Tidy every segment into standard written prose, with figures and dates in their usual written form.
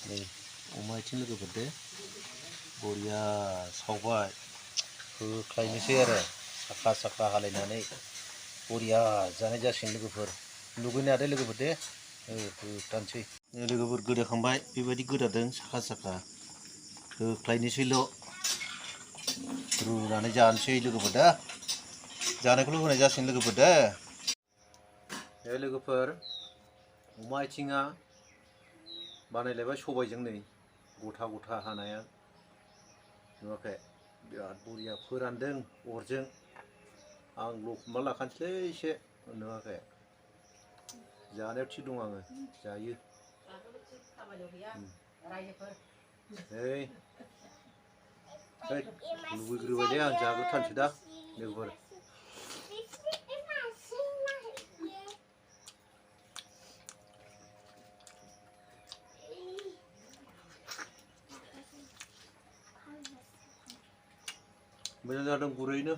네, 엄마의 친구가 본데 뭐야 사과 그 클라이미스에래 사카 할래나네 뭐야 자네 자신 लोगोफोर 누구냐 आरो लोगोफोर दे दानसै लोगोफोर गोदाखांबाय बेबायदि गोदादों साखा क्लाइनिसैल' रुनानै जानोसै लोगोफोर दा जानायखौल' होनाय जासिगोन लोगोफोर दा लोगोफोर अमा आथिङा बानायलायबाय सबायजों नै गथा हानाया नुवाखै बिराद बरिया फोरानदों अरजों आं लखबना लाखानोसै एसे नुवाखै जानायाव थि दं आङो जायो लुबैग्रोबायलै आं जाग्रोथारनोसै दा लोगोफोर मोजां जादों गुरैनो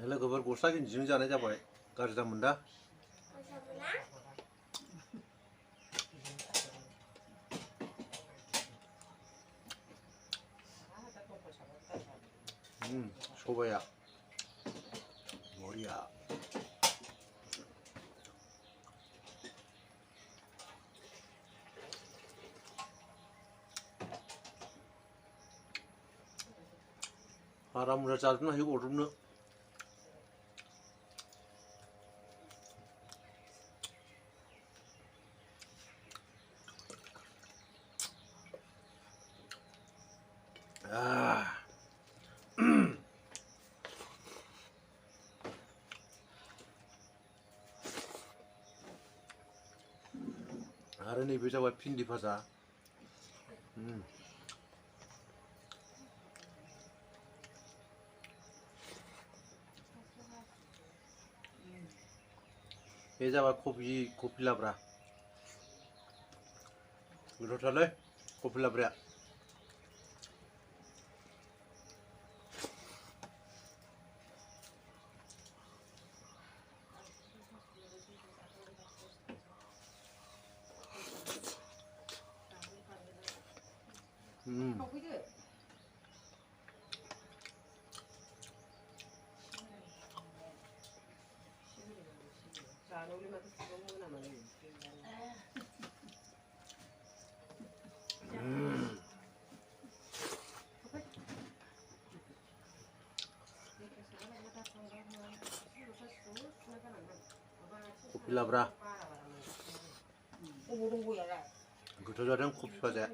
लोगोफोर गस्ला गिन्जिजों जानाय जाबाय गाज्रि दा मोनदा सबाया बरिया आराम जाजोबनो हायो अरजोंनो आरो नैबे जाबाय भिन्दि भाजा बे जाबाय कफि लाब्रा गोथावथारलै कफि लाब्राया कफि लाब्रा गोथाव जादों कफि भाजाया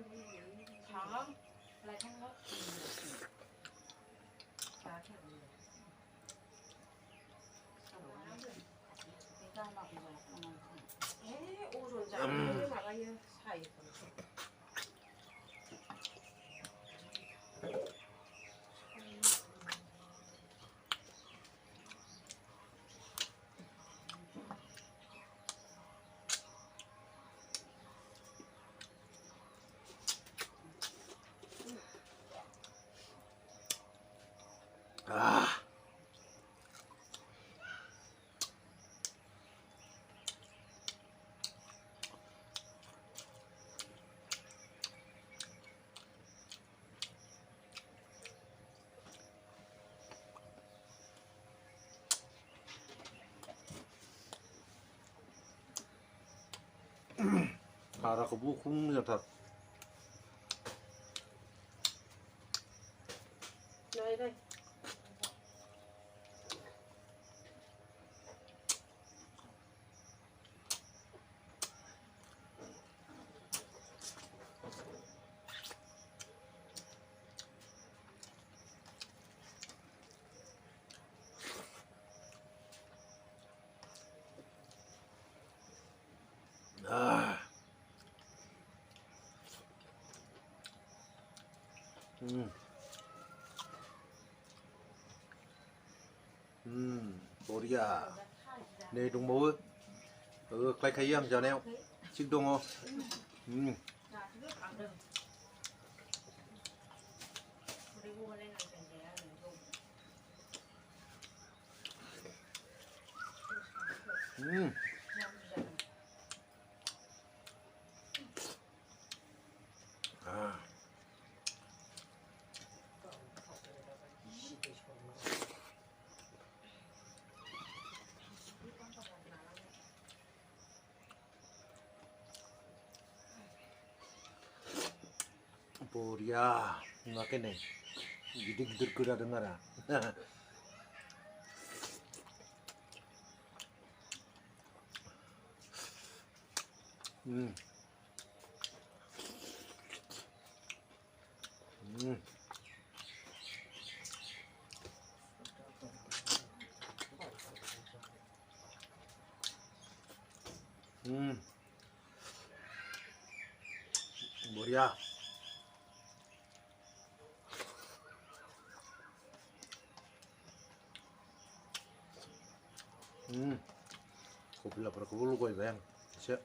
हाराखौ बुखुं मोजांथार बरिया नै दंबावो होख्लायखायो आं जानायाव थिग दङ Boria, makanya gede-gede kuda dengar ah. Boria. Kopi lapar kebulu koi bayang. Siap.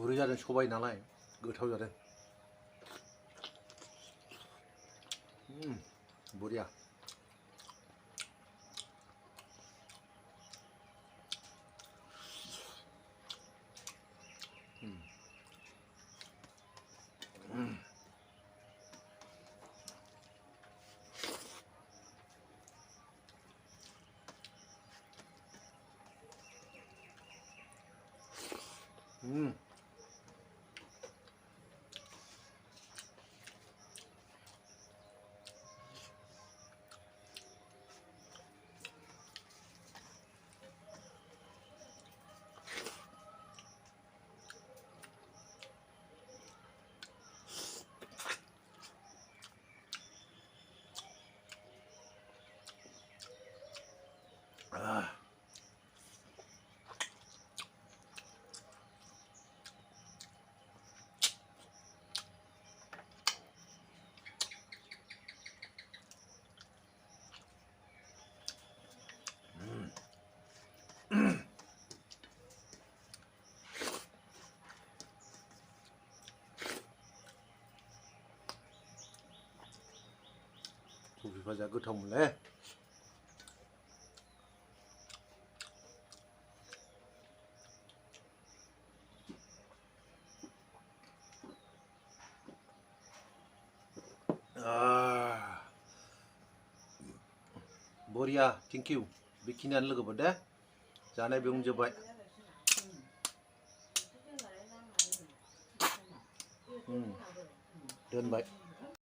구리 자른 초바이 나라이 그타오 자른 뭐야 고기 과자 그타오 몰래 Boria, thank you. Bikinan logo pada. Jangan bingung jebat. Dan baik.